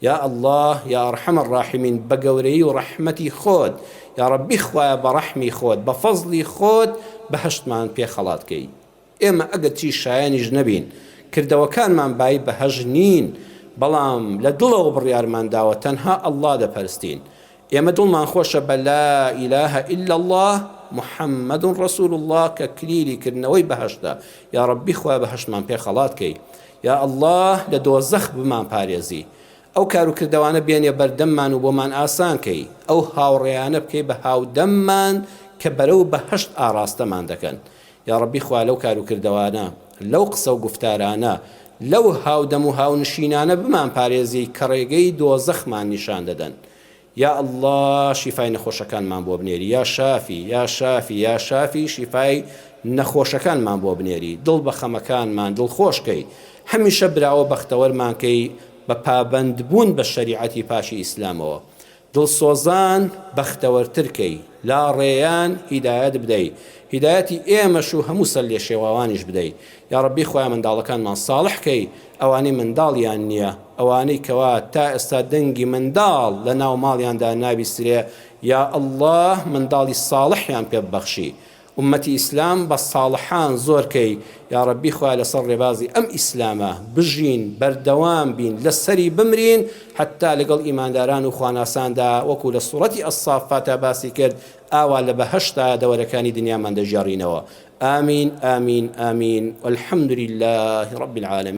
یا اللە یا ارحم الراحمین بە گەورەیی و ڕەحمەتی خۆت یاڕەبی خوایە بە ڕەحمی خۆت بە فەزڵی خۆت بەهەشتمان پێ خەڵات کەی ئێمە ئەگەر چی شایەنیش نەبین کردەوەکانمان بایی بەهەشت نین بەڵام لە دڵەوە بڕیارمان داوە تەنها اللە دەپەرستین ئێمە دڵمان خۆشە بە لا الە الا اللە محمد رسول اللە کە کلیلی کردنەوەی بەهەشتە یاڕەبی خوایە بەهەشتمان پێ خەڵات کەی یا اللە لە دۆزەخ بمان پارێزی ئەو کارو کردەوانە بێنیە بەردەممان و بۆمان ئاسان کەی ئەو هاوڕێیانە بکەی بە هاودەممان کە بەرەو بەهەشت ئاڕاستەمان دەکەن یاڕەبی خوایە لەو کارو کردەوانە لەو قسەو گوفتارانە لەو هاودەم و هاونشینانە بمان پارێزی کە ڕێگەی دۆزەخمان نیشان دەدەن یا اللە شیفای نەخۆشەکانمان بۆ بنێری یا شافی یا شافی یا شافی شیفای نەخۆشەکانمان بۆ بنێری دڵ بە خەمەکانمان دڵخۆش کەی هەمیشە براوە بەختەوەرمان کەی بە پابەند بوون بە شەریعەتی پاکی ئیسلامەوە دڵسۆزان بەختەوەرتر کەی لاڕێیان هیدایەت بدەی هیدایەتی ئێمەش و هەموو سەرلێشێواوانیش بدەی یاڕەبی خوایە منداڵەکانمان ساڵح کەی ئەوانەی منداڵیان نیە ئەوانەی کەوا تا ئێستا دەنگی منداڵ لە ناو ماڵیاندا نابیسترێ یا اللە منداڵی ساڵحیان پێ ببەخشی ئوممەتی ئیسلام بە ساڵحان زۆر کەی یاڕەبی خوایە لەسەر ڕێبازی ئەم ئیسلامە بژین بەردەوام بین لەسەری بمرین حەتا لەگەڵ ئیمانداران و خواناساندا وەکو لە سوڕەتی الصافاتا باسی کرد ئاوا لە بەهەشتا دەوەرەکانی دنیامان دەگێڕینەوە آمین آمین آمین والحمد لله رب العالمین.